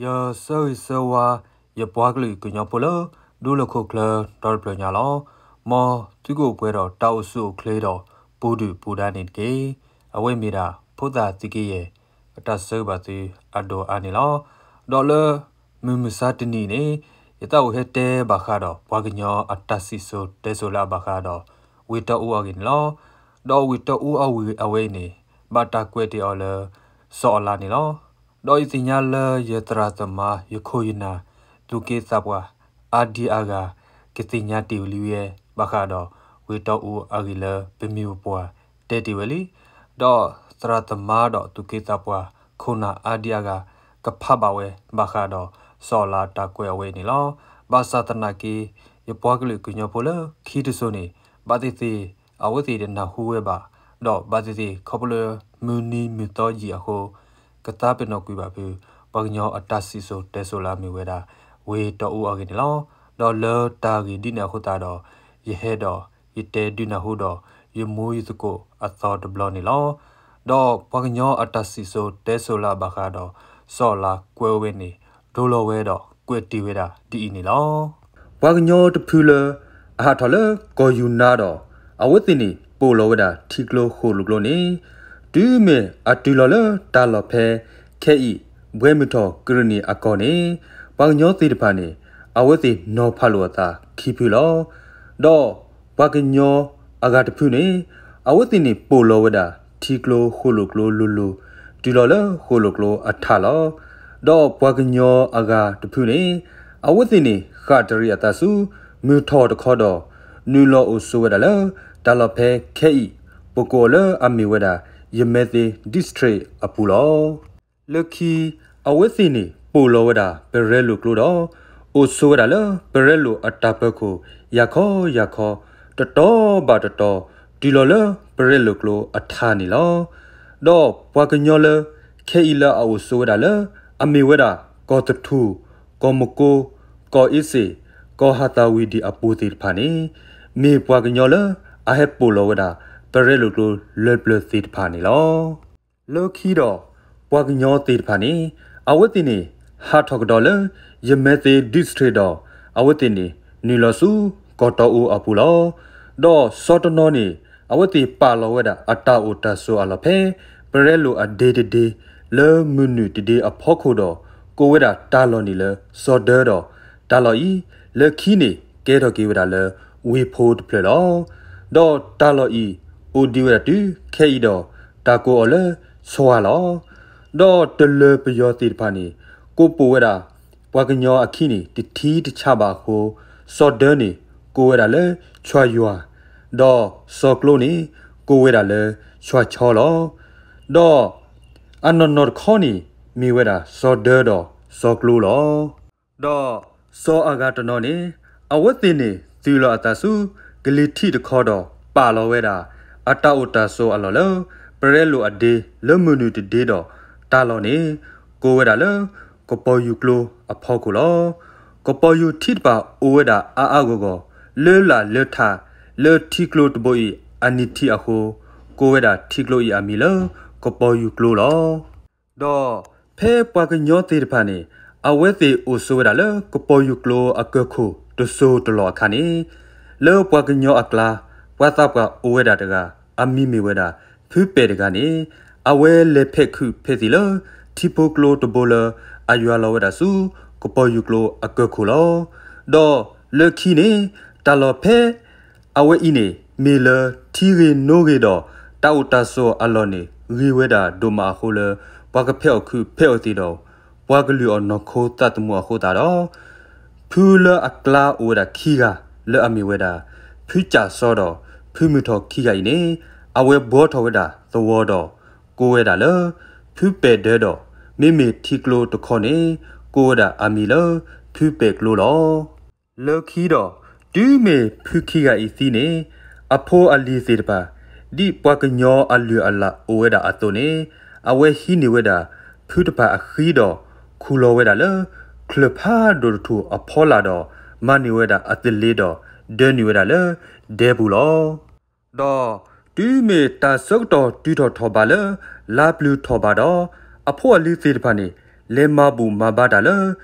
ယဆၢဂ့ၤဆၢဝါ ယပှၤကလုာ်ကညီဖိလၢ ဒူလီၢ်ခိၣ်ချၢဒီတဖျၢၣ်ညါလီၤ. မ်သုကအိၣ်ပှဲၤဒီးတၢ်အိၣ်ဆူၣ်အိၣ်ချ့ဒီး ပူၤဒုၣ်ပူၤဒါန့ၣ်တက့ၢ်. အဝဲမ့ၢ်ဒၣ် ဖိသၣ်သုးက့ယဲၢ် အတၢ်ဆၢဂ့ၤဘၣ်သုအဒိၣ်အါန့ၣ်လီၤ. ဒီးလၢ မုၢ်မဆါတနံၤအံၤန့ၣ် ယသးအိၣ်ဟဲတဲဘၣ်ဃးဒီး ပှၤကညီအတၢ်စံၣ်စိၤတဲစိၤလၢအဘၣ်ဃးဒီး ဝ့ၢ်တီအူအဂ့ၢ်န့ၣ်လီၤ. ဒီးဝ့ၢ်တီအူအဝ့ၢ်အဝဲအံၤန့ၣ် ဘၣ်တၢ်ကွဲးတ့ၢ်အီၤလၢ စီၤအီလါန့ၣ်လီၤ. ဒီးယသ့ၣ်ညါလၢယသရၣ်သမါ ယခိၣ်ယနၢ် သူၣ်က့သးပှၢ် အါဒံအါဂၤ ကသ့ၣ်ညါတ့ၢ်ဝဲလံဝဲ ဘၣ်ဃးဒီး ဝ့ၢ်တီအူအဂ့ၢ်လၢပမိၢ်ပပၢ်တဲတ့ၢ်ဝဲလံ. ဒီးသရၣ်သမါဒီးသူၣ်က့သးပှၢ် ခိၣ်နၢ်အါဒံအါဂၤ ကဖးဘၣ်ဝဲ ဘၣ်ဃးဒီး စီၤအီလါတၢ်ကွဲးအဝဲအံၤန့ၣ်လီၤ. ဘၣ်ဆၣ်သနာ်က့ ယပှၤကလုာ်ကညီဖိလၢခံတစိၤန့ၣ် ဘၣ်သ့ၣ်သ့ၣ် အဝဲသ့ၣ်တနၢ်ဟူဝဲဘၣ်, ဒီးဘၣ်သ့ၣ်သ့ၣ် ခီဖျိလၢမုၢ်နံၤမုၢ်သီယံာ်အဃိ ကသးပ့ၤနီၣ်ကွံာ်ဘၣ်ဖု ပှၤကညီအတၢ်စံၣ်စိၤတဲစိၤလၢအမ့ၢ်ဝဲဒၣ် ဝ့ၢ်တီအူအဂ့ၢ်န့ၣ်လီၤ. ဒီးလၢတၢ်ဂ့ၢ်ဒ်န့ၣ်အဃိသတးဒီး ယဟဲဒီး ယတဲဒုးနၢ်ဟူဒီး ယမူယသကိးအသီတဘျီန့ၣ်လီၤ. ဒီးပှၤကညီအတၢ်စံၣ်စိၤတဲစိၤလၢအဘၣ်ဃးဒီး စီၤအီလါကွဲးဝဲန့ၣ် ဒိလီၤဝဲဒီးကွဲးတ့ၢ်ဝဲဒၣ်ဒ်အံၤန့ၣ်လီၤ. ပှၤကညီတဖုလၢ အဟးထီၣ်လၢကီၢ်ယူၤနါဒီး အဝဲသ့ၣ်န့ၣ် ပိာ်လီၤဝဲဒၣ်ထံကျိဃိၣ်လိာ်ကျိန့ၣ် တုၤမ့ၢ်အတုၤလီၤလၢတၢ်လီၢ်ဖဲ ခဲအံၤ ဘှဲမုၢ်ထီၣ်ကရ့ၣ်နံၣ်အကီၢ်န့ၣ် ပှၤကညီသ့ၣ်တဖၣ်န့ၣ် အဝဲသ့ၣ်နီၤဖးလိာ်အသးခံဖုလီၤ. ဒီးပှၤကညီအဂၤတဖုန့ၣ် အဝဲသ့ၣ်န့ၣ်ပိာ်လီၤဝဲဒၣ်ထံကျိဃိၣ်လိာ်ကျိလိၤလိၤ တုၤလီၤလၢဃိၣ်လိာ်ကျိအထးလီၤ. ဒီးပှၤကညီအဂၤတဖုန့ၣ် အဝဲသ့ၣ်န့ၣ် ဃၣ်တရံးအသးဆူ မုၢ်ထီၣ်တခီဒီး နုာ်လီၤအိၣ်ဆိးဝဲဒၣ်လၢ တၢ်လီၢ်ဖဲခဲအံၤ ပကိးအီၤလၢအမ့ၢ်ဝဲဒၣ် ယမဲသ့ district အပူၤလီၤ. လၢခံ အဝဲသ့ၣ်န့ၣ် ပိာ်လီၤဝဲဒၣ်ပရဲလိာ်ကျိဒီး အိၣ်ဆိးဝဲဒၣ်လၢပရဲလိာ်အတၢ်ပၢၤခိၣ် ယၤခီယၤခီ တတီၤဘၣ်တတီၤ တုၤလီၤလၢပရဲလိာ်ကျိအထးန့ၣ်လီၤ. ဒီးပှၤကညီလၢ ခဲအံၤလၢအအိၣ်ဆိးဝဲဒၣ်လၢ အမ့ၢ်ဝဲဒၣ် ကီၢ်သထူၣ်, ကီၢ်မကိ, ကီၢ်အ့စ့ၣ်, ကီၢ်ဟးသးဝံၤဒံးအပူၤသ့ၣ်တဖၣ်န့ၣ် မ့ၢ်ပှၤကညီလၢ အဟဲပိာ်လီၤဝဲဒၣ် ပရဲလိာ်ကျိလၢပျၢၤသ့ၣ်တဖၣ်န့ၣ်လီၤ. လၢခံဒီး ပှၤကညီသ့ၣ်တဖၣ်န့ၣ် အဝဲသ့ၣ်န့ၣ် ဟးထီၣ်ကဒီးလၢ ယမဲသ့ district ဒီး အဝဲသ့ၣ်န့ၣ် နုာ်လီၤဆူ ကီၢ်တီအူအပူၤလီၤ. ဒီးစီၤတနီၤန့ၣ် အဝဲသ့ၣ်ပာ်လီၤဝဲဒၣ်အတၢ်အိၣ်တၢ်ဆိးအလီၢ်ဖဲ ပရဲလိာ်အဒ့တဒ့ လၢမုၢ်နုာ်တဒ့အဖီခိၣ်ဒီး ကိးဝဲဒၣ်တၢ်လီၢ်န့ၣ်လၢ စီၤဒၢဒီး တၢ်လီၢ်အံၤ လၢခံန့ၣ် ကဲထီၣ်က့ၤဝဲဒၣ်လၢ ဝ့ၢ်ဖိတဖျၢၣ်လီၤ. ဒီးတၢ်လီၢ်အံၤ အိၣ်ဒံးဝဲဒၣ်တုၤခဲအံၤဒီး တၢ်ကိးအီၤလၢ ဆွာလီၤ. ဒီးတလၢၤပယီၤသ့ၣ်တဖၣ်န့ၣ် ကိးပိာ်ဝဲဒၣ် ပှၤကညီအခံန့ၣ် တထံတဆးဘၣ်အဃိ စီၤဒၢန့ၣ် ကိးဝဲဒၣ်လၢ ဆွာယွၤ, ဒီးစီၤကျိန့ၣ် ကိးဝဲဒၣ်လၢ ဆွာဆီလီၤ. ဒီးအနီၢ်နီၢ်တခီန့ၣ် မ့ၢ်ဝဲဒၣ်စီၤဒၢဒီးစီၤကျိလီၤ. ဒီးစီၤအဂၤတနီၤန့ၣ် အဝဲသ့ၣ်န့ၣ် သုးလီၤအသးဆူ ကလံၤထံးတခီဒီး ပာ်လီၤဝဲဒၣ် အတၢ်အိၣ်တၢ်ဆိးအလီၢ်လၢ ပရဲလိာ်အဒ့ လၢမုၢ်နုာ်တဒ့ဒီး တၢ်လီၢ်န့ၣ် ကိးဝဲဒၣ်လၢ ကပီၤယူၤကျိအဖီခိၣ်လီၤ. ကပီၤယူၤထံတဖၣ်အိၣ်ဝဲဒၣ်အါအါဂီၢ်ဂီၢ် လၢလာ်လၢထး လၢထံကျိတဘိအံၤ အနံၤထံးအဃိ ကိးဝဲဒၣ်ထံကျိအံၤအမံၤလၢ ကပီၤယူၤကျိလီၤ. ဒီးဖဲပှၤကညီသ့ၣ်တဖၣ်န့ၣ် အဝဲသ့ၣ်အိၣ်ဆိးဝဲဒၣ်လၢ ကပီၤယူၤကျိအကၢၢ်ခိၣ်တစိၤတလီၢ်အခါန့ၣ် လၢပှၤကညီအကျါ ပှၤသးပှၢ်အိၣ်ဝဲဒၣ်တဂၤ အမံၤမ့ၢ်ဝဲဒၣ် ဖုပဲာ်တဂၤန့ၣ် အဝဲလဲၤဖဲးခုးဖဲးသံးလၢ ထံဖိကျိတဘိလၢ အယွၤလီၤဝဲဒၣ်ဆူ ကပီၤယူၤကျိအကၢၢ်ခိၣ်လီၤ. ဒီးလၢခံန့ၣ် တၢ်လီၢ်ဖဲ အဝဲအံၤန့ၣ် မ့ၢ်လၢထံဂ့ၤနိဂ့ၤဒီး တၢ်အိၣ်တၢ်ဆိးအလီၢ်န့ၣ် ဂ့ၤဝဲဒၣ်ဒိၣ်မးအဃိလၢ ပှၤကဖဲးအီၣ်ခုးဖဲးအီၣ်သံးဒီး ပှၤကလုာ်အီၤနီၢ်ခိသးသမူအဃိသတးဒီး ဖုလၢအကျါအိၣ်ဝဲဒၣ်ခံဂၤ လၢအမ့ၢ်ဝဲဒၣ် ဖုကၠးစီဒီး ဖုမုၢ်ထီၣ်ခံဂၤအံၤန့ၣ် အဝဲဘှီထီၣ်ဝဲဒၣ်သဝီဒီး ကိးဝဲဒၣ်လၢ ဖုပဲာ်ဒၢဒီး မ့မ့ၢ်ထံကျိတခီန့ၣ် ကိးဝဲဒၣ်အမံၤလၢ ဖုပဲာ်ကျိလီၤ. လၢခံဒီး တုၤမ့ၢ်ဖုခံဂၤအံၤသံန့ၣ် အဖိအလံၤသ့ၣ်တဖၣ် ဒ်ပှၤကညီအလုၢ်အလၢ်အိၣ်ဝဲဒၣ်အသိးန့ၣ် အဝဲဟံးန့ၢ်ဝဲဒၣ် ဖုတဖၣ်အဃံဒီး ခူၣ်လီၤဝဲဒၣ်လၢ ချၢၣ်ဖးဒိၣ်တထူၣ်အဖီလာ်ဒီး မၤန့ၢ်ဝဲဒၣ်အသလ့ဒီး ဒၢနုာ်ဝဲဒၣ်လၢ ဒဲပူၤလီၤ. ဒီးတုၤမ့ၢ်တၢ်ဆၢကတီၢ်တုၤထီၣ်ထီၣ်ဘးလၢ လါပျုၤထီၣ်ဘးဒီး အဖိအလံၤသ့ၣ်တဖၣ်န့ၣ် လဲၤမၤဘူၣ်မၤဘါတၢ်လၢ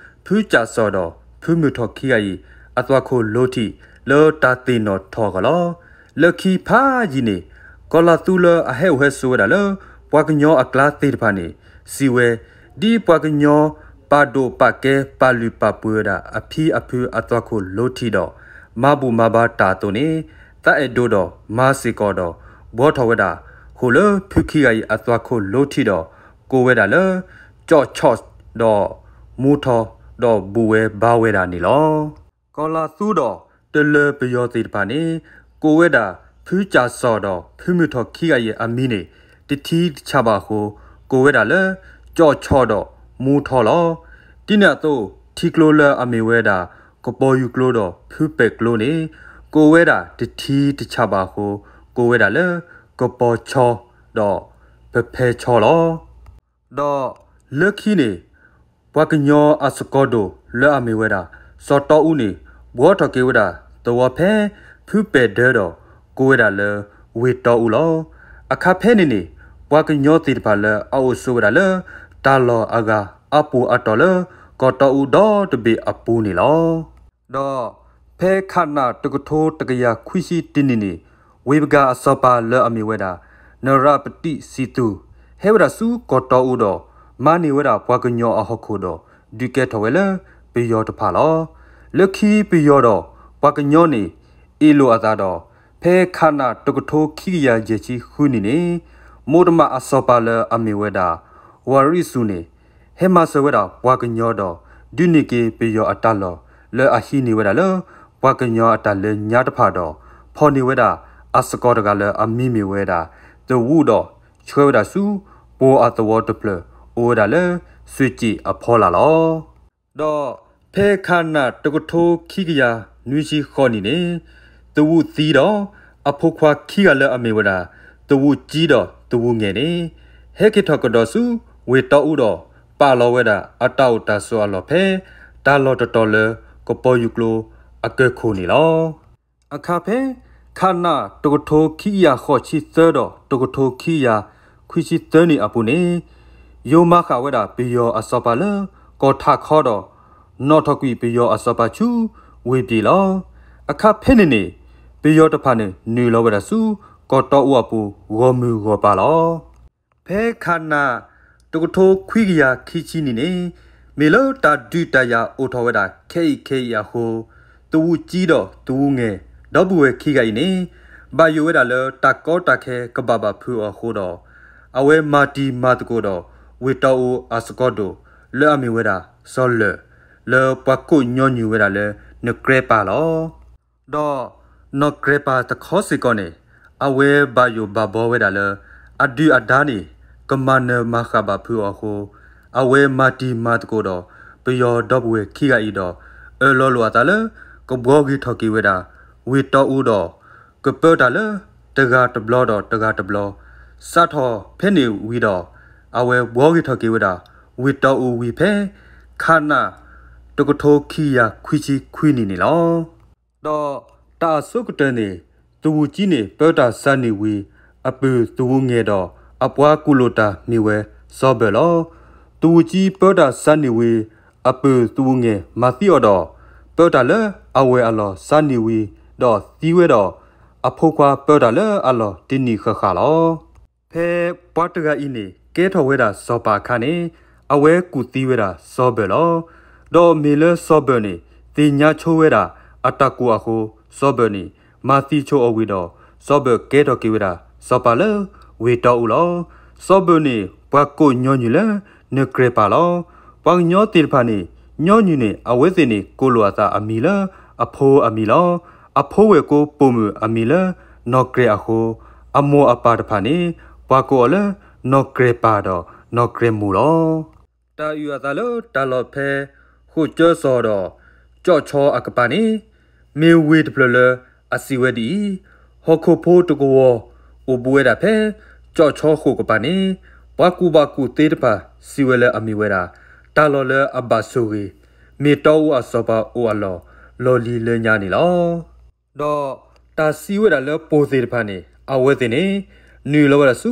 ဖုကၠၣ်စီၣ်ဒီး ဖုမုၢ်ထီၣ်ခံဂၤအံၤ အသွၣ်ခိၣ်လိထံး လၢတၢ်သ့ၣ်နီၣ်ထီၣ်အဂီၢ်လီၤ. လၢခံဖးယံာ်န့ၣ် ကီၤလၤသူလၢအဟဲအိၣ်ဟဲဆိးဝဲဒၣ်လၢ ပှၤကညီအကျါသ့ၣ်တဖၣ်န့ၣ် စံးဝဲ, ဒ်ပှၤကညီ ပာ်ဒိၣ်ပာ်ကဲ ပာ်လုၢ်ပာ်ပှ့ၤဝဲဒၣ် အဖံအဖုအသွၣ်ခိၣ်လိထံးဒီး မၤဘူၣ်မၤဘါတၢ်အသိးန့ၣ် သးအဲၣ်ဒိးဒီးမၤစ့ၢ်ကီးဒီး ဘှီထီၣ်ဝဲဒၣ် ဃိာ်လၢဖုခံဂၤအံၤအသွၣ်ခိၣ်လိထံးဒီး ကိးဝဲဒၣ်လၢ ကၠီၣ်ဆီၣ်ဒီး မူထီၣ်ဒီးဘူၣ်ဝဲဘါဝဲဒၣ်န့ၣ်လီၤ. ကီၤလၤသူဒီး တလၢၤပယီၤသ့ၣ်တဖၣ်န့ၣ် ကိးဝဲဒၣ် ဖုကၠၣ်စီၣ်ဒီး ဖုမုၢ်ထီၣ်ခံဂၤအံၤအမံၤန့ၣ် တထံတဆးဘၣ်အဃိ ကိးဝဲဒၣ်လၢ ကၠီၣ်ဆီၣ်ဒီးမူထီၣ်လီၤ. ဒ်န့ၣ်အသိး ထံကျိလၢအမ့ၢ်ဝဲဒၣ် ကပီၤယူၤကျိဒီးဖုပဲာ်ကျိန့ၣ် ကိးဝဲဒၣ်တထံတဆးဘၣ်အဃိ ကိးဝဲဒၣ်လၢ ကပီၤဆီဒီး ပဖဲဆီလီၤ. ဒီးလၢခံန့ၣ် ပှၤကညီအစကီၤဒိၣ်လၢအမ့ၢ်ဝဲဒၣ် စီၤတီအူန့ၣ် ဘှီထီၣ်က့ၤဝဲဒၣ်သဝီဖဲ ဖုပဲာ်ဒၢဒီး ကိးဝဲဒၣ်လၢ ဝ့ၢ်တီအူလီၤ. အခါဖဲန့ၣ်န့ၣ် ပှၤကညီသ့ၣ်တဖၣ်လၢအအိၣ်ဆိးဝဲဒၣ်လၢ တၢ်လီၢ်အဂၤအပူၤအတီၢ်လၢ ကီၢ်တီအူဒီတဘ့ၣ်အပူၤန့ၣ်လီၤ. ဒီးဖဲခးနၣ်တကထိတကယၤခွံဆံတနံၣ်န့ၣ် ဝ့ၢ်ပကၣ်အစီၤပၤလၢအမ့ၢ်ဝဲဒၣ် နရၣ်ပတံၣ်စံသူၣ် ဟဲဝဲဒၣ်ဆူကီၢ်တီအူဒီး မၤန့ၢ်ဝဲဒၣ်ပှၤကညီအဟီၣ်ခိၣ်ဒီး ဒုးကဲထီၣ်ဝဲလၢပယီၤတဖၣ်လီၤ. လၢခံပယီၤဒီးပှၤကညီန့ၣ် အ့ၣ်လိာ်အသးဒီး ဖဲခးနၣ်တကထိခံကယၤယဲၢ်ဆံဃုနံၣ်န့ၣ် မိၢ်တမးအစီၤပၤလၢအမ့ၢ်ဝဲဒၣ် ဝၤရံးစူၣ်န့ၣ် ဟဲမၤစၢၤဝဲဒၣ်ပှၤကညီဒီး ဒုးန့ၢ်က့ၤပယီၤအတၢ်လီၢ်လၢအဟံးန့ၢ်ဝဲဒၣ်လၢ ပှၤကညီအတၢ်လၢညါတဖၣ်ဒီး ဖီၣ်န့ၢ်ဝဲဒၣ်အစကီၤတဂၤလၢအမံၤမ့ၢ်ဝဲဒၣ် သဝူဒီး ဆှၢဝဲဒၣ်ဆူ ပှၤအသဝီတဖျၢၣ် အိၣ်ဝဲဒၣ်လၢ စွ့ၣ်ကၠ့ၣ်အဖီလာ်လီၤ. ဒီးဖဲခးနၣ်တကထိခံကယၤနွံဆံဃိးနံၣ်န့ၣ် သဝူသံဒီး အဖိခွါခံဂၤလၢအမ့ၢ်ဝဲဒၣ် သဝူကၠံဒီးသဝူငဲၤန့ၣ် ဟဲက့ၤထီၣ်ကဒီးဆူ ဝ့ၢ်တီအူဒီး ပာ်လီၤဝဲဒၣ်အတၢ်အိၣ်တၢ်ဆိးအလီၢ်ဖဲ တၢ်လီၢ်တတီၤလၢ ကပီၤယူၤကျိအကၢၢ်ခိၣ်န့ၣ်လီၤ. အခါဖဲ ခးနၣ်တကထိခံကယၤဃိးဆံသၢဒီး တကထိခံကယၤခွံဆံသၢနံၣ်အပူၤန့ၣ် ယိၤမၤဃၣ်ဝဲဒၣ်ပယီၤအစီၤပၤလၢ ကီၢ်ထးခီဒီး နီၣ်ထီၣ်ကွံာ်ပယီၤအစီၤပၤဆူ ဝ့ၢ်ပျံၤလီၤ. အခါဖဲန့ၣ်န့ၣ် ပယီၤတဖၣ်န့ၣ် နုာ်လီၤဝဲဒၣ်ဆူ ကီၢ်တီအူအပူၤ ဂီၢ်မုၢ်ဂီၢ်ပၤလီၤ. ဖဲခးနၣ်တကထိခွံကယၤခံဆံနံၣ်န့ၣ် မ့ၢ်လၢတၢ်ဒုးတၢ်ယၤအိၣ်ထီၣ်ဝဲဒၣ်ခဲအံၤခဲအံၤအဃိ သဝူကၠံဒီးသဝူငဲၤ ဒီပုၢ်ဝဲၢ်ခံဂၤအံၤန့ၣ် ဘၣ်ယိၣ်ဝဲဒၣ်လၢတၢ်ကီတၢ်ခဲကဘၣ်ဘၣ်ဖုးအီၤအဃိဒီး အဝဲမၤတံၤမၤသကိးဒီး ဝ့ၢ်တီအူအစကီၤဒိၣ် လၢအမ့ၢ်ဝဲဒၣ် စီၤလၢၢ် လၢပှၤကိးညီနုၢ်ဝဲဒၣ်လၢ နကြဲးပၢ်လီၤ. ဒီးနီၢ်ကြဲးပၢ်တခီစ့ၢ်ကီးန့ၣ် အဝဲဘၣ်ယိၣ်ဘၣ်ဘီဝဲဒၣ်လၢ အဒုၣ်အဒါန့ၣ် ကမၤနၢၤမၤဃၣ်ဘၣ်ဖုးအီၤအဃိ အဝဲမၤတံၤမၤသကိးဒီး ပယီၤဒီပုၢ်ဝဲၢ်ခံဂၤအံၤဒီး အၢၣ်လီၤလိာ်အသးလၢ ကဘှီဂ့ၤထီၣ်က့ၤဝဲဒၣ် ဝ့ၢ်တီအူဒီး ကပၢတၢ်လၢ တဂၤတဘျီဒီးတဂၤတဘျီ စးထီၣ်ဖဲန့ၣ်ဝံၤဒီး အဝဲဘှီဂ့ၤထီၣ်က့ၤဝဲဒၣ် ဝ့ၢ်တီအူဝံၤဖဲ ခးနၣ် တကထိခံကယၤခွံဆံခွံနံၣ်န့ၣ်လီၤ. ဒီးတၢ်အဆိကတၢၢ်န့ၣ် သဝူကၠံန့ၣ် ပၢတၢ်စၢနံၣ်ဝံၤ အပုၢ်သဝူငဲၤဒီး အပှၤကူၣ်လိာ်တၢ်မ့ၢ်ဝဲ စီၤဘၢၣ်လီၤ. သဝူကၠံပၢတၢ်စၢနံၣ်ဝံၤ အပုၢ်သဝူငဲၤမၤသံအီၤဒီး ပၢတၢ်လၢအဝဲၢ်အလီၢ်စၢနံၣ်ဝံၤဒီးသံဝဲဒီး အဖိခွါပၢတၢ်လၢအလီၢ်တနံၣ်ဃၣ်ဃၣ်လီၤ. ဖဲပှၤတဂၤအံၤန့ၣ် ကဲထီၣ်ဝဲဒၣ်စီၤပၤအခါန့ၣ် အဝဲကူၣ်သံဝဲဒၣ်စီၤဘၢၣ်လီၤ. ဒီးမ့ၢ်လၢစီၤဘၢၣ်န့ၣ် သ့ၣ်ညါဆိဝဲဒၣ်အတၢ်ကူၣ်အဃိ စီၤဘၢၣ်န့ၣ် မၤသံဆိအီၤဝံၤဒီး စီၤဘၢၣ်ကဲထီၣ်က့ၤဝဲဒၣ်စီၤပၤလၢဝ့ၢ်တီအူလီၤ. စီၤဘၢၣ်န့ၣ် ပှၤကိးညီနုၢ်လၢ နကြဲးပၢ်လီၤ. ပှၤကညီသ့ၣ်တဖၣ်န့ၣ် ညီနုၢ်န့ၣ် အဝဲသ့ၣ်န့ၣ် ကိးလိာ်အသးအမံၤလၢအဖိအမံၤလီၤ. အဖိဝဲၢ်ကိးပိာ်မုၣ်အမံၤလၢ နီၢ်ကြဲးအဃိ အမိၢ်အပၢ်တဖၣ်န့ၣ် ပှၤကိးအီၤလၢ နီၢ်ကြဲးပၢ်ဒီးနီၢ်ကြဲးမိၢ်လီၤ. တၢ်အုၣ်အသးလၢတၢ်လီၢ်ဖဲ ဃိာ်ကၠၢစီၤဒီး ကၠီၣ်ဆီအကပၤန့ၣ် မ့ၢ်ဝ့ၢ်တဖျၢၣ်လၢအစံးဝဲဒ်အံၤ, ဟီၣ်ခိၣ်ဖိတကဝီၤ အိၣ်ဘူးဝဲဒၣ်ဖဲ ကၠီၣ်ဆီဃိာ်ကပၤန့ၣ် ပှၤကူၣ်ဘၣ်ကူၣ်သ့တဖၣ်စံးဝဲလၢအမ့ၢ်ဝဲဒၣ် တၢ်လီၢ်လၢအဘၣ်ဆိၣ်ဂ့ၤ မ့ၢ်တီအူအစီၤပၤအိၣ်အလီၢ် လီၢ်လံၤလၢညါန့ၣ်လီၤ. ဒီးတၢ်စံးဝဲဒၣ်လၢပိာ်သ့ၣ်တဖၣ်န့ၣ် အဝဲသ့ၣ်န့ၣ် နုာ်လီၤဝဲဒၣ်ဆူ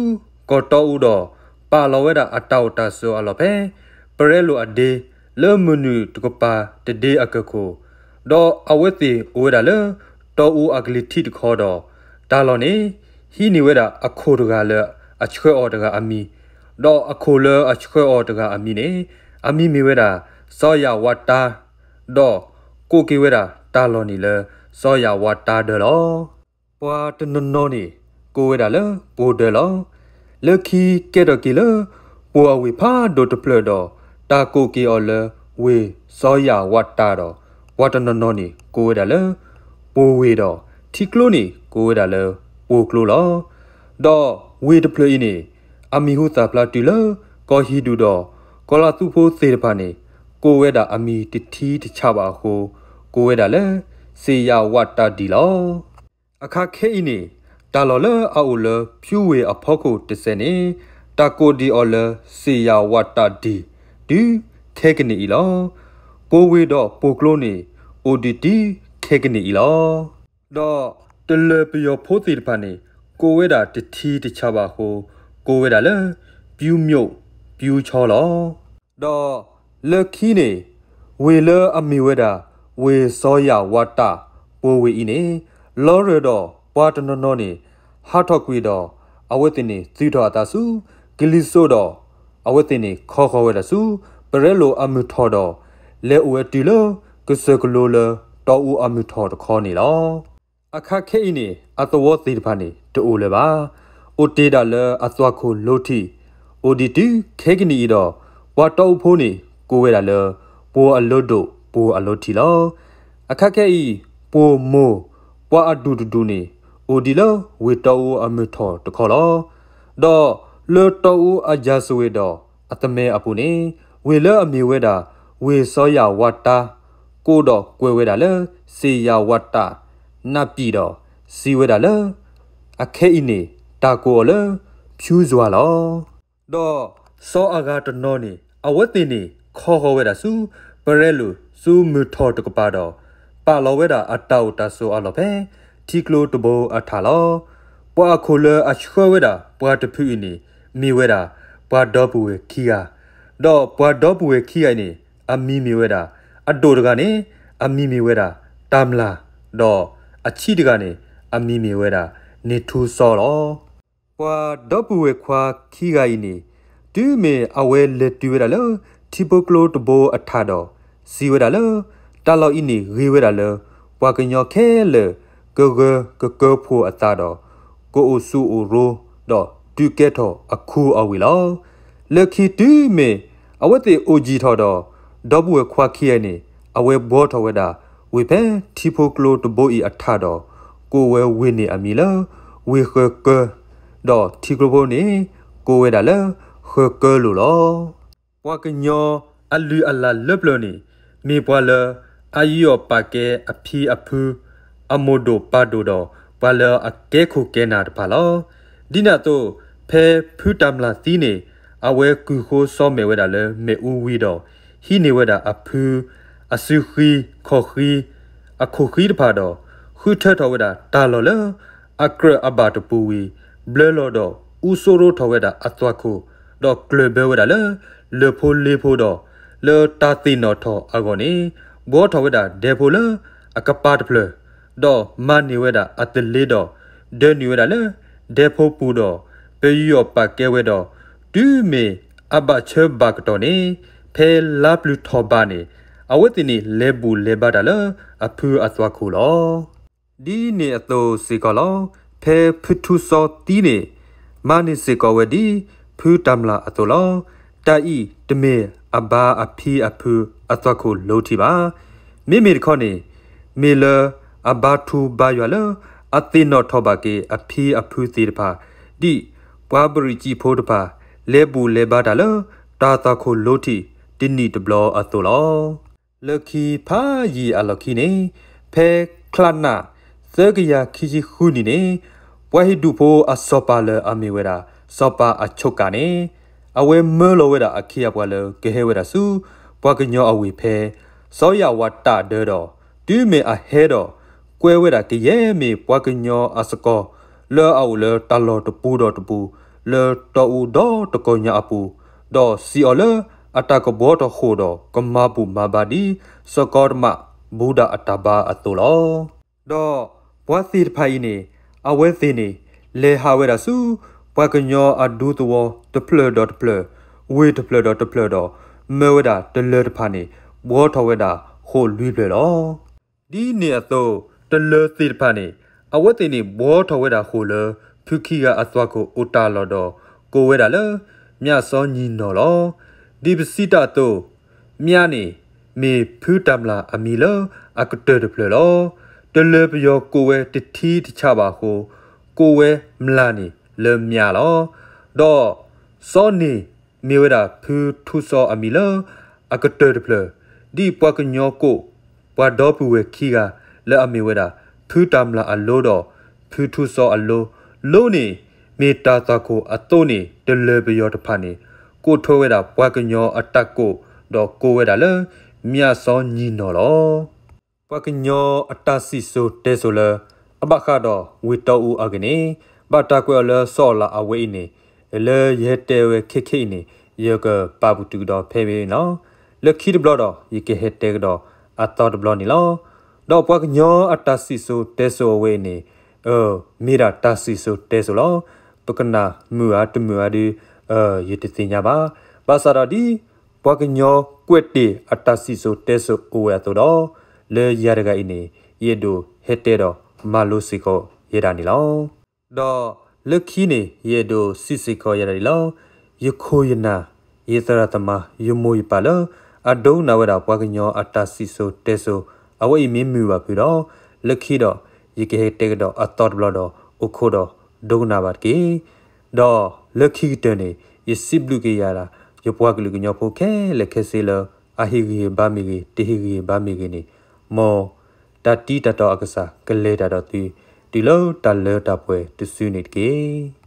ကီၢ်တီအူဒီး ပာ်လီၤဝဲဒၣ်အတၢ်အိၣ်တၢ်ဆိးအလီၢ်ဖဲ ပရဲလိာ်အဒ့ လၢမုၢ်နုာ်တကပၤတဒ့အကၢၢ်ခိၣ်, ဒီးအဝဲသ့ၣ်အိၣ်ဝဲဒၣ်လၢ တီအူအကလံၤထံးတခီဒီး တၢ်လီၢ်န့ၣ် ဟံးန့ၢ်ဝဲဒၣ်အခိၣ်တဂၤလၢအဆှၢအီၤတဂၤအမံၤ, ဒီးအခိၣ်လၢအဆှၢအီၤတဂၤအမံၤန့ၣ် အမံၤမ့ၢ်ဝဲဒၣ် စီၤယၤဝးတါ ဒီးကိးက့ၤဝဲဒၣ်တၢ်လီၢ်န့ၣ်လၢ စီၤယၤဝးတါဒၢလီၤ. ပှၤတနီၤနီၤန့ၣ် ကိးဝဲဒၣ်လၢ ပိၢ်ဒၢလီၤ. လၢခံကဲထီၣ်က့ၤလၢ ပိၢ်အဝ့ၢ်ဖးဒိၣ်တဖျၢၣ်ဒီး တၢ်ကိးက့ၤအီၤလၢ ဝ့ၢ်စီၤယၤဝးတါဒီး ပှၤတနီၤနီၤန့ၣ် ကိးဝဲဒၣ်လၢ ပိၢ်ဝ့ၢ်ဒီး ထံကျိန့ၣ် ကိးဝဲဒၣ်လၢ ပိၢ်ကျိလီၤ. ဒီးဝ့ၢ်တဖျၢၣ်အံၤန့ၣ် အမံၤဟူသၣ်ဖျါတုၤလၢ ကီၢ်ဟံၣ်ဒူၣ်ဒီး ကီၤလၤသူဖိသ့ၣ်တဖၣ်န့ၣ် ကိးဝဲဒၣ်အမံၤတထံတဆးဘၣ်အဃိ ကိးဝဲဒၣ်လၢ စ့ၣ်ယၤဝးတၢ်ဒံၣ်လီၤ. အခါခဲအံၤန့ၣ် တၢ်လီၢ်လၢအအိၣ်လၢ ဖၠူဝ့ၢ်အဖီခိၣ်တစဲးန့ၣ် တၢ်ကိးဒံးအီၤလၢ စ့ၣ်ယၤဝးတၢ်ဒံၣ် တုၤခဲကနံၣ်အံၤလီၤ. ပိၢ်ဝ့ၢ်ဒီးပိၢ်ကျိန့ၣ် အိၣ်ဒံးတုၤခဲကနံၣ်အံၤလီၤ. ဒီးတလၢၤပယီၤဖိသ့ၣ်တဖၣ်န့ၣ် ကိးဝဲဒၣ်တထံတဆးဘၣ်အဃိ ကိးဝဲဒၣ်လၢ ပျူးမျိာ့ ပျူးချောင်းလီၤ. ဒီးလၢခံန့ၣ် ဝ့ၢ်လၢအမ့ၢ်ဝဲဒၣ် ဝ့ၢ်စီၤယၤဝးတၢ် ပိၢ်ဝ့ၢ်အံၤန့ၣ် လီၤရၢၢ်ဒီးပှၤတနီၤနီၤန့ၣ် ဟးထီၣ်ကွံာ်ဒီး အဝဲသ့ၣ်န့ၣ် သုးထီၣ်အသးဆူ ကလံၤစိးဒီး အဝဲသ့ၣ်န့ၣ် ခီဃီၤဝဲဒၣ်ဆူ ပရဲလိာ်အမုၢ်ထီၣ်ဒီး လဲၤအိၣ်ဝဲတုၤလၢ ကစၢၢ်ကလိလၢ တီအူအမုၢ်ထီၣ်တခီန့ၣ်လီၤ. အခါခဲအံၤန့ၣ် အသဝီသ့ၣ်တဖၣ်န့ၣ် တအိၣ်လၢၤဘၣ်. အိၣ်တ့ၢ်ဒၣ်လၢအသွၣ်ခိၣ်လိထံး, အိၣ်ဒံးတုၤခဲကနံၣ်အံၤဒီး ပှၤတီအူဖိန့ၣ် ကိးဝဲဒၣ်လၢ ပိၢ်အလိဒိၣ် ပိၢ်အလိထံးလီၤ. အခါခဲအံၤ ပိၢ်မိၢ် ပှၤအဒူၣ်တဒူၣ်န့ၣ် အိၣ်ဒံးလၢဝ့ၢ်တီအူအမုၢ်ထီၣ်တခီလီၤ. ဒီးလၢတီအူအယၤစဝ့ၤဒီးအသမၢအပူၤန့ၣ် ဝ့ၢ်လၢအမ့ၢ်ဝဲဒၣ် ဝ့ၢ်စီၤယၤဝးတၢ် ကိးဒီးကွဲးဝဲဒၣ်လၢ စ့ၣ်ယၤဝးတၢ် နၢ်ပံာ်ဒီး စံးဝဲဒၣ်လၢ အခဲအံၤန့ၣ် တၢ်ကိးအီၤလၢ ဖၠူစွၤလီၤ. ဒီးစီၤအဂၤတနီၤန့ၣ် အဝဲသ့ၣ်န့ၣ် ခီဃီၤဝဲဒၣ်ဆူ ပရဲလိာ်ဆူမုၢ်ထီၣ်တကပၤဒီး ပာ်လီၤဝဲဒၣ်အတၢ်အိၣ်တၢ်ဆိးအလီၢ်ဖဲ ထံကျိတဘိအထးလီၤ. ပှၤအခိၣ်လၢအဆှၢဝဲဒၣ်ပှၤတဖုအံၤန့ၣ် မ့ၢ်ဝဲဒၣ် ပှၤဒီပုၢ်ဝဲၢ်ခံဂၤ, ဒီးပှၤဒီပုၢ်ဝဲၢ်ခံဂၤအံၤန့ၣ် အမံၤမ့ၢ်ဝဲဒၣ် အဒိၣ်တဂၤန့ၣ် အမံၤမ့ၢ်ဝဲဒၣ် တၢ်မျၢ်, ဒီးအဆံးတဂၤန့ၣ် အမံၤမ့ၢ်ဝဲဒၣ် န့ၢ်ထူစီလီၤ. ပှၤဒီပုၢ်ဝဲၢ်ခွါခံဂၤအံၤန့ၣ် တုၤမ့ၢ်အဝဲလဲၤတုၤဝဲဒၣ်လၢ ထံဖိကျိတဘိအထးဒီး စံးဝဲဒၣ်လၢ တၢ်လီၢ်အံၤန့ၣ်ဂ့ၤဝဲဒၣ်လၢ ပှၤကညီခဲလၢာ် ကဂၢၤကကၢဖှိၣ်အသးဒီး ကအိၣ်ဆူၣ်အိၣ်ရိ ဒီးဒုးကဲထီၣ်အခူအဝ့ၢ်လီၤ. လၢခံတုၤမ့ၢ်အဝဲသ့ၣ်အိၣ်ယံၤထီၣ်ဒီး ဒီပုၢ်ဝဲၢ်ခွါခံဂၤန့ၣ် အဝဲဘှီထီၣ်ဝဲဒၣ် ဝ့ၢ်ဖဲထံဖိကျိတဘိအံၤအထးဒီး ကိးဝဲဝ့ၢ်န့ၣ်အမံၤလၢ ဝ့ၢ်ဃၢၤကၢ, ဒီးထံကျိဖိန့ၣ် ကိးဝဲဒၣ်လၢ ဃၢၤကၢလိာ်လီၤ. ပှၤကညီအလုၢ်အလၢ်လၢပျၢၤန့ၣ် မ့ၢ်ပှၤလၢအယူးယီၣ်ပာ်ကဲအဖံအဖု အမိၢ်ဒိၣ်ပၢ်ဒိၣ်ဒီး ပှၤလၢအကဲခိၣ်ကဲနၢ်တဖၣ်လီၤ. ဒ်န့ၣ်အသိး ဖဲဖုတၢ်မျၢ်သံန့ၣ် အဝဲကုၢ်ဃိစီၤမဲာ်ဝဲဒၣ်လၢမ့ၣ်အူဝံၤဒီး ဟံးန့ၢ်ဝဲဒၣ်အဖု အစုဃံ ခီၣ်ဃံ အခိၣ်ဃံတဖၣ်ဒီး ဃုထၢထီၣ်ဝဲဒၣ်တၢ်လီၢ်လၢ အကြၢးအဘၣ်တပူၤဝံၤ ဘျၢလီၤဒီး အူစိရိထီၣ်ဝဲဒၣ်အသွၣ်ခိၣ် ဒီးကျၢၢ်ဘၢဝဲဒၣ်လၢ လၢၢ်ဖိလ့ဖိဒီး လၢတၢ်သ့ၣ်နီၣ်ထီၣ်အဂီၢ်န့ၣ် ဘှီထီၣ်ဝဲဒၣ်ဒဲဖိလၢ အကပၤတဖျၢၣ် ဒီးမၤန့ၢ်ဝဲဒၣ်အသလ့ဒီး ဒၢနုာ်ဝဲဒၣ်လၢ ဒဲဖိပူၤဒီး ပယူးယီၣ်ပာ်ကဲဝဲဒီး တုၤမ့ၢ်အဘၣ်ဆၢဘၣ်ကတီၢ်န့ၣ် ဖဲလါပျုၤထီၣ်ဘးန့ၣ် အဝဲသ့ၣ်န့ၣ် လဲၤဘူၣ်လဲၤဘါတၢ်လၢအဖုအသွၣ်ခိၣ်လီၤ. ဒ်န့ၣ်အသိးစ့ၢ်ကီးလီၤ. ဖဲဖုထူစီသံန့ၣ် မၤန့ၢ်စ့ၢ်ကီးဝဲဒ် ဖုတၢ်မျၢ်အသိးလီၤ. တၢ်အံၤတမ့ၢ်အဘါအဖံအဖုအသွၣ်ခိၣ်လိထံးဘၣ်. မ့မ့ၢ်တခီန့ၣ် မ့ၢ်လၢအဘါထူဘါယွၤလၢ အသ့ၣ်နီၣ်ထီၣ်ဘၣ်က့ၤအဖံအဖုသ့ၣ်တဖၣ် ဒ်ပှၤဘရံၣ်ကံၣ်ဖိတဖၣ် လဲၤဘူၣ်လဲၤဘါတၢ်လၢ တၢ်သွၣ်ခိၣ်လိထံးတနံၣ်တဘျီအသိးလီၤ. လၢခံဖးယံာ်အလီၢ်ခံန့ၣ် ဖဲချါနၣ် သၢကယၤခံဆံဃုနံၣ်န့ၣ် ပှၤဟံၣ်ဒူၣ်ဖိအစီၤပၤလၢအမ့ၢ်ဝဲဒၣ် စီၤပၤအဆိးကးန့ၣ် အဝဲမၢလီၤဝဲဒၣ်အခ့အပှၤလၢကဟဲဝဲဒၣ်ဆူ ပှၤကညီအဝ့ၢ်ဖဲ စီၤယၤဝးတၢ်ဒၢဒီး တုၤမ့ၢ်အဟဲဒီး ကွဲဝဲဒၣ်ကယဲၢ်မ့ၢ်ပှၤကညီအစကီၤ လၢအအိၣ်လၢတၢ်လီၢ်တပူၤဒီးတပူၤ လၢတီအူဒီတကီၢ်ညါအပူၤ, ဒီးစံးအီၤလၢ အတၢ်ကဘှီထီၣ်ဃိာ်ဒီးကမၤဘူၣ်မၤဘါဒ် စီၤကီတမး ဘူဒၣ်အတၢ်ဘါအသိးလီၤ. ဒီးပှၤသ့ၣ်တဖၣ်အံၤန့ၣ် အဝဲသ့ၣ်န့ၣ် လဲၤဟးဝဲဒၣ်ဆူ ပှၤကညီအဒူသဝီတဖျၢၣ်ဒီးတဖျၢၣ်, ဝ့ၢ်တဖျၢၣ်ဒီးတဖျၢၣ်ဒီး မၢဝဲဒၣ်တလၢၤတဖၣ်န့ၣ် ဘှီထီၣ်ဝဲဒၣ်ဃိာ်လွံၢ်ဖျၢၣ်လီၤ. ဒ်န့ၣ်အသိး တလၢၤသ့ၣ်တဖၣ်န့ၣ် အဝဲသ့ၣ်န့ၣ် ဘှီထီၣ်ဝဲဒၣ်ဃိာ်လၢ ဖုခံဂၤအသွၣ်ခိၣ်အိၣ်တၢ်လီၢ်ဒီး ကိးဝဲဒၣ်လၢ မၠၣ်စီၤညီၣ်နီၢ်လီၤ. ဒ်ပစံးတၢ်အသိး မၠၣ်န့ၣ် မ့ၢ်ဖုတၢ်မျၢ်အမံၤလၢအကတၢၢ်တဖျၢၣ်လီၤ. တလၢၤပယီၤကိးဝဲတထံတဆးဘၣ်အဃိ ကိးဝဲမျၢ်န့ၣ်လၢမၠၣ်လီၤ. ဒီးစီၤန့ၣ် မ့ၢ်ဝဲဒၣ်ဖုထူစီအမံၤလၢအကတၢၢ်တဖျၢၣ်, ဒ်ပှၤကညီကိး ပှၤဒီပုၢ်ဝဲၢ်ခံဂၤ လၢအမ့ၢ်ဝဲဒၣ် ဖုတၢ်မျၢ်အလိဒီး ဖုထူစီအလိ, လိန့ၣ် မ့ၢ်တၢ်သွၣ်ခိၣ်အသိးန့ၣ် တလၢၤပယီၤတဖၣ်န့ၣ် ကိးထွဲဝဲဒၣ်ပှၤကညီအတၢ်ကိး ဒီးကိးဝဲဒၣ်လၢ မၠၣ်စီၤညီၣ်နီၢ်လီၤ. ပှၤကညီအတၢ်စံၣ်စိၤတဲစိၤလၢ အဘၣ်ဃးဒီးဝ့ၢ်တီအူအဂ့ၢ်န့ၣ် ဘၣ်တၢ်ကွဲးအီၤလၢစီၤအၤလးအဝဲအံၤန့ၣ် လၢယဟဲတဲဝဲခဲခဲအံၤန့ၣ် ယကပာ်ပတုာ်ကဒီးဖဲမ့ၢ်န့ၣ်လီၤ. လၢခံတဘျီဒီး ယကဟဲတဲကဒီးအသီတဘျီန့ၣ်လီၤ. ဒီးပှၤကညီအတၢ်စံၣ်စိၤတဲစိၤအဝဲအံၤန့ၣ် မ့ၢ်ဒၣ်တၢ်စံၣ်စိၤတဲစိၤလီၤ. ပကနၣ်မုာ်ဧါတမုာ်ဧါဒီး ယတသ့ၣ်ညါဘၣ်. ဘၣ်ဆၣ်ဒီးဒ် ပှၤကညီကွဲးတ့ၢ်အတၢ်စံၣ်စိၤတဲစိၤအိၣ်ဝဲအသိးဒီး လၢယၤတဂၤအံၤန့ၣ် ယအဲၣ်ဒိးဟဲတဲဒီးမၤလိစ့ၢ်ကီးယဲဒၣ်န့ၣ်လီၤ. ဒီးလၢခံန့ၣ် ယအဲၣ်ဒိးစံးစ့ၢ်ကီးယဲဒၣ်ဒ်လီၤ. ယခိၣ်ယနၢ် ယသရၣ်သမါ ယမိၢ်ယပၢ်လၢ အဒိကနၣ်ဝဲဒၣ်ပှၤကညီအတၢ်စံၣ်စိၤတဲစိၤ အဝဲအံၤမ့ၢ်မုာ်ဘၣ်ဖုဒီး လၢခံဒီး ယကဟဲတဲကဒီးအသီတဘျီဒီး အိၣ်ခိးဒီးဒိကနၣ်ဘၣ်တက့ၢ်. ဒီးလၢခံကတၢၢ်န့ၣ် ယစံးဘျုးက့ၤယၤဒၣ် ယပှၤကလုာ်ကညီဖိခဲလၢာ်ခဲဆ့လၢ အဟ့ၣ်ဂံၢ်ဟ့ၣ်ဘါမ့ၢ်ဂ့ၤ တဟ့ၣ်ဂံၢ်ဟ့ၣ်ဘါမ့ၢ်ဂ့ၤန့ၣ် မ်တၢ်တံၤတၢ်တီအကစၢ်ကလဲၤတၢ်ဒီးသု တုၤလၢတၢ်လၢတၢ်ပှဲၤတစုန့ၣ်တက့ၢ်.